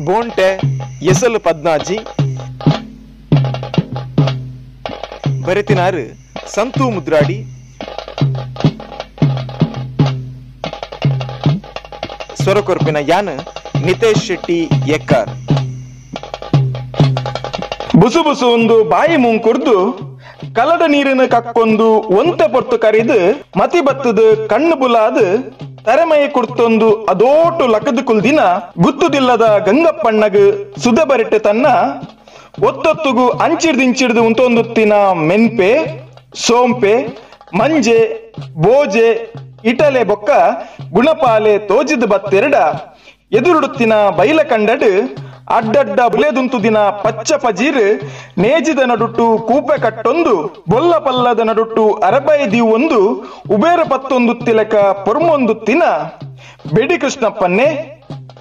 ಬೋಂಟೆ ಎಸಲು ಪದ್ನಾಜಿ ಬರೆತಿನಾರು ಸಂತು ಮುದ್ರಾಡಿ ಸ್ವರಕೊರ್ಪಿನ ಯಾನ್ ನಿತೇಶ್ ಶೆಟ್ಟಿ ಎಕ್ಕಾರ್. ಬುಸು ಬುಸು ಒಂದು ಬಾಯಿ ಮುಂಕುರ್ದು ಕಲದ ನೀರಿನ ಕಕ್ಕೊಂದು ಒಂತ ಪೊರ್ತು ಕರಿದು ಮತಿ ಬತ್ತದು ಕಣ್ಣು ಬುಲಾದು ತರೆಮೈ ಕುಡ್ತೊಂದು ಅದೋಟು ಲಕದು ಕುಲ್ದಿನ ಗುತ್ತುದಿಲ್ಲದ ಗಂಗಪ್ಪಣ್ಣಗ್ ಸುದೆ ಬರಿಟ್ಟು ತನ್ನ ಒತ್ತೊತ್ತುಗು ಅಂಚಿಡ್ದಿಂಚಿಡ್ದು ಉಂತೊಂದುತ್ತಿನ ಮೆನ್ಪೆ ಸೋಂಪೆ ಮಂಜೆ ಬೋಜೆ ಇಟಲೆ ಬೊಕ್ಕ ಗುಣಪಾಲೆ ತೋಜಿದ ಬತ್ತೆರಡ ಎದುರುಡುತ್ತಿನ ಬೈಲ ಕಂಡಡು ಅಡ್ಡಡ್ಡ ಬುಲೆದುಂತು ದಿನ ಪಚ್ಚ ಪಜೀರ್ ನೇಜಿದ ನಡುಟ್ಟು ಕೂಪೆ ಕಟ್ಟೊಂದು ಬೊಲ್ಲ ಪಲ್ಲದ ನಡುಟ್ಟು ಅರಬೈ ದೀವೊಂದು ಉಬೇರ ಪತ್ತೊಂದು ತಿಲಕ ಪೊರ್ಮೊಂದು ತಿನ ಬೆಡಿ ಕೃಷ್ಣಪ್ಪನ್ನೆ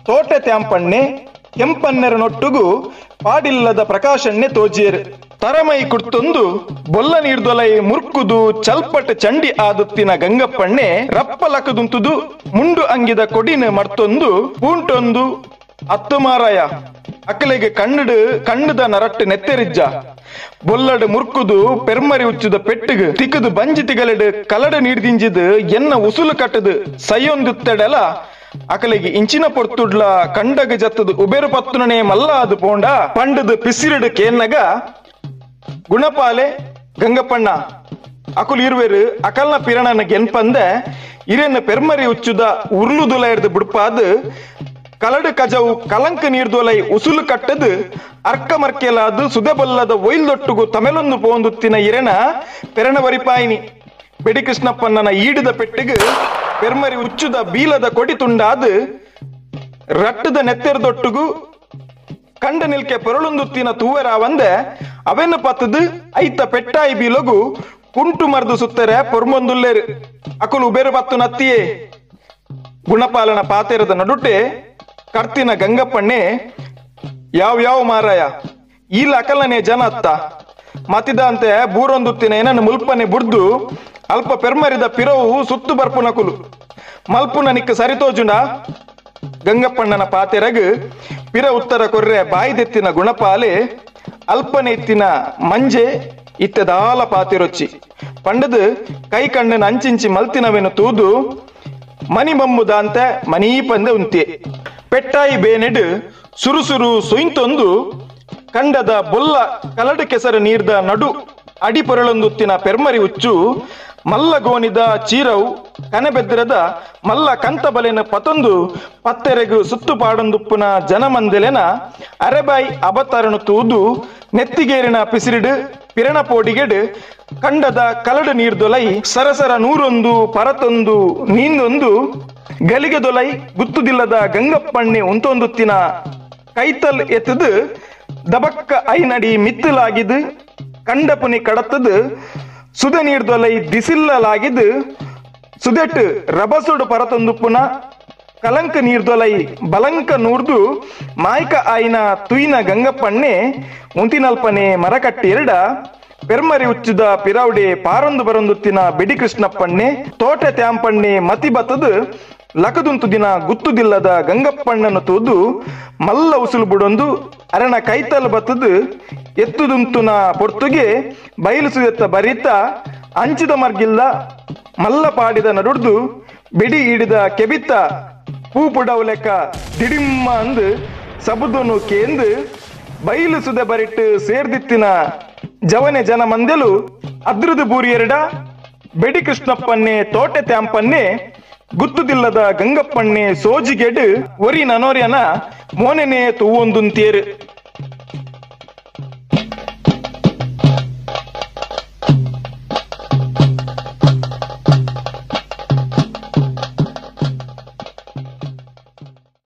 ತೋಟೆ ತ್ಯಾಂಪಣ್ಣೆ ಕೆಂಪನ್ನೆರ ನೊಟ್ಟುಗು ಪಾಡಿಲ್ಲದ ಪ್ರಕಾಶನ್ನೆ ತೋಜಿಯರು. ತರಮೈ ಕುಡ್ತೊಂದು ಬೊಲ್ಲ ನೀರ್ದೊಲೈ ಮುರ್ಕುದು ಚಲ್ಪಟ್ ಚಂಡಿ ಆದುತ್ತಿನ ಗಂಗಪ್ಪಣ್ಣೆ ರಪ್ಪ ಲಕದುಂತುದು ಮುಂಡು ಅಂಗಿದ ಕೊಡಿನ ಮರ್ತೊಂದು ಪೂಂಟೊಂದು ಅತ್ತು ಮಾರಾಯ ಅಕ್ಕಲೆಗೆ ಕಣ್ಣುಡು ಕಣ್ಣುದ ನರಟ್ಟು ನೆತ್ತೆರಿಜ್ಜ ಬೊಲ್ಲಡು ಮುರ್ಕುದು ಪೆರ್ಮರಿ ಉಚ್ಚುದ ಪೆಟ್ಟುಗು ತಿಕ್ಕುದು ಬಂಜಿ ತಿಗಲೆಡು ಕಲಡ ನೀಡ್ದಿಂಜಿದು ಎನ್ನ ಉಸುಲು ಕಟ್ಟದು ಸೈಯೊಂದುತ್ತೆಡಲ ಅಕಲೆಗೆ ಇಂಚಿನ ಪೊರ್ತುಡ್ಲ ಕಂಡಗ ಜತ್ತದು ಉಬೇರು ಪತ್ತುನನೆ ಮಲ್ಲ ಅದು ಪೋಂಡ ಪಂಡದು ಪಿಸಿರುಡು ಕೇನ್ನಗ ಗುಣಪಾಲೆ ಗಂಗಪ್ಪಣ್ಣ ಅಕುಲು ಇರುವೆರು ಅಕಲ್ನ ಪಿರಣನ ಗೆನ್ಪಂದೆ ಇರೆನ್ನ ಪೆರ್ಮರಿ ಉಚ್ಚುದ ಉರ್ಲು ದುಲ ಬುಡ್ಪಾದು ಕಲಡು ಕಜವು ಕಲಂಕ ನೀರ್ದೊಲೈ ಉಸುಲು ಕಟ್ಟದು ಅರ್ಕ ಮರ್ಕೆಲಾದು ಸುದೆಬಲ್ಲದ ಒಯ್ಲ್ದೊಟ್ಟುಗು ತಮೆಲೊಂದು ಪೋಂದುತ್ತಿನ ಇರೆನ ಪೆರಣ ವರಿಪಾಯಿನಿ ಬೆಡಿ ಕೃಷ್ಣಪ್ಪಣ್ಣನ ಈಡಿದ ಪೆಟ್ಟಿಗೆ ಪೆರ್ಮರಿ ಉಚ್ಚುದ ಬೀಲದ ಕೊಡಿ ತುಂಡಾದು ರಟ್ಟದ ನೆತ್ತೆರ್ದೊಟ್ಟುಗು ಕಂಡ ನಿಲ್ಕೆ ಪೊರಳುಂದುತ್ತಿನ ತೂವೆರಾವಂದೆ ಅವೆನ್ನು ಪತ್ತದು ಐತ ಪೆಟ್ಟಾಯಿ ಬೀಲಗು ಕುಂಟು ಮರ್ದು ಸುತ್ತರೆ ಪೊರ್ಮೊಂದುಲ್ಲೇರು ಅಕುಲು ಉಬೇರು ಪತ್ತು ನತ್ತಿಯೇ ಗುಣಪಾಲನ ಪಾತೆರದ ನಡುಟೆ ಕರ್ತಿನ ಗಂಗಪ್ಪಣ್ಣೆ ಯಾವ ಯಾವ ಮಾರಾಯ ಈಲ ಅಕಲನೆ ಜನ ಅತ್ತ ಮತಿದಂತೆ ಬೂರೊಂದುತ್ತಿನ ಏನನ್ನು ಮುಲ್ಪನೆ ಬುಡ್ದು ಅಲ್ಪ ಪೆರ್ಮರಿದ ಪಿರವು ಸುತ್ತು ಬರ್ಪುನಕುಲು ಮಲ್ಪುನ ನಿಕ್ಕ ಸರಿತೋಜುಂಡ ಗಂಗಪ್ಪಣ್ಣನ ಪಾತೆರಗು ಪಿರ ಉತ್ತರ ಕೊರ್ರೆ ಬಾಯಿದೆತ್ತಿನ ಗುಣಪಾಲೆ ಅಲ್ಪನೆ ಇತ್ತಿನ ಮಂಜೆ ಇತ್ತದಾಲ ಪಾತಿರೊಚ್ಚಿ ಪಂಡದು ಕೈ ಕಣ್ಣನ ಅಂಚಿಂಚಿ ಮಲ್ತಿನವೆನು ತೂದು ಮನಿ ಮಮ್ಮುದಾಂತೆ ಮನೀ ಪಂದೆ ಉಂತೆ ಪೆಟ್ಟಾಯಿ ಬೇನೆಡು ಸುರುಸುರು ಸುಯಿಂತೊಂದು ಕಂಡದ ಬೊಲ್ಲ ಕಲಡು ಕೆಸರು ನೀರ್ದ ನಡು ಅಡಿ ಪೊರಳೊಂದುತ್ತಿನ ಪೆರ್ಮರಿ ಉಚ್ಚು ಮಲ್ಲ ಗೋನಿದ ಚೀರವು ಕನಬೆದ್ರದ ಮಲ್ಲ ಕಂತಬಲೆನ ಪತೊಂದು ಪತ್ತೆರೆಗು ಸುತ್ತು ಪಾಡೊಂದುಪ್ಪುನ ಜನಮಂದೆಲೆನ ಅರೆಬಾಯಿ ಅಬತರನು ತೂದು ನೆತ್ತಿಗೇರಿನ ಪಿಸಿರಿಡು ಪಿರಣ ಪೋಡಿಗೆಡು ಕಂಡದ ಕಲಡು ನೀರ್ದೊಲೈ ಸರಸರ ನೂರೊಂದು ಪರತೊಂದು ನೀಂದೊಂದು ಗಲಿಗೆ ದೊಲೈ ಗುತ್ತುದಿಲ್ಲದ ಗಂಗಪ್ಪಣ್ಣೆ ಉಂತೊಂದುತ್ತಿನ ಕೈತಲ್ ಎತ್ತದು ದಬಕ್ಕ ಐನಡಿ ಮಿತ್ತಲಾಗಿದ್ದು ಕಂಡಪುನಿ ಕಡತದು ಸುದೆ ನೀರ್ದೊಲೈ ದಿಸಿಲ್ಲಲಾಗಿದ್ದು ಸುದೆಟ್ಟು ರಬಸುಡು ಪರತೊಂದುಪ್ಪುನ ಕಲಂಕ ನೀರ್ದೊಲೈ ಬಲಂಕ ನೂರ್ದು ಮಾಯ್ಕ ಆಯ್ನ ತುಯ್ನ ಗಂಗಪ್ಪಣ್ಣೆ ಉಂತಿನಲ್ಪನೆ ಮರಕಟ್ಟಿ ಎರಡ ಪೆರ್ಮರಿ ಉಚ್ಚುದ ಪಿರೌಡೆ ಪಾರೊಂದು ಬರೊಂದುತ್ತಿನ ಬೆಡಿ ಕೃಷ್ಣಪ್ಪಣ್ಣೆ ತೋಟೆ ತ್ಯಾಂಪಣ್ಣೆ ಮತಿ ಬತ್ತದು ಲಕದುಂತು ದಿನ ಗುತ್ತುದಿಲ್ಲದ ಗಂಗಪ್ಪಣ್ಣನು ತೂದು ಮಲ್ಲ ಉಸುಲು ಬುಡೊಂದು ಅರಣ ಕೈತಲ್ ಬತ್ತದು ಎತ್ತುದುಂತುನ ಪೊರ್ತುಗೆ ಬಯಲು ಸುದೆತ್ತ ಬರಿತ ಅಂಚಿದ ಮರ್ಗಿಲ್ಲ ಮಲ್ಲ ಪಾಡಿದ ನಡುಡ್ದು ಬಿಡಿ ಹಿಡಿದ ಕೆಬಿತ್ತ ಪೂ ಪುಡವು ಲೆಕ್ಕ ದಿಡಿಮ್ಮ ಅಂದು ಸಬುದನು ಕೇಂದು ಬಯಲು ಸುದೆ ಬರಿಟ್ಟು ಸೇರ್ದಿತ್ತಿನ ಜವನೆ ಜನ ಮಂದೆಲು ಅದ್ರದು ಬೂರಿಯೆರಡ ಬೆಡಿ ಕೃಷ್ಣಪ್ಪನ್ನೆ ತೋಟೆ ತ್ಯಾಂಪನ್ನೆ ಗುತ್ತುದಿಲ್ಲದ ಗಂಗಪ್ಪಣ್ಣೆ ಸೋಜಿಗೆಡು ಒರಿ ನನೋರ್ಯನ ಮೋನೆನೆ ತೂವೊಂದುಂತೇರು.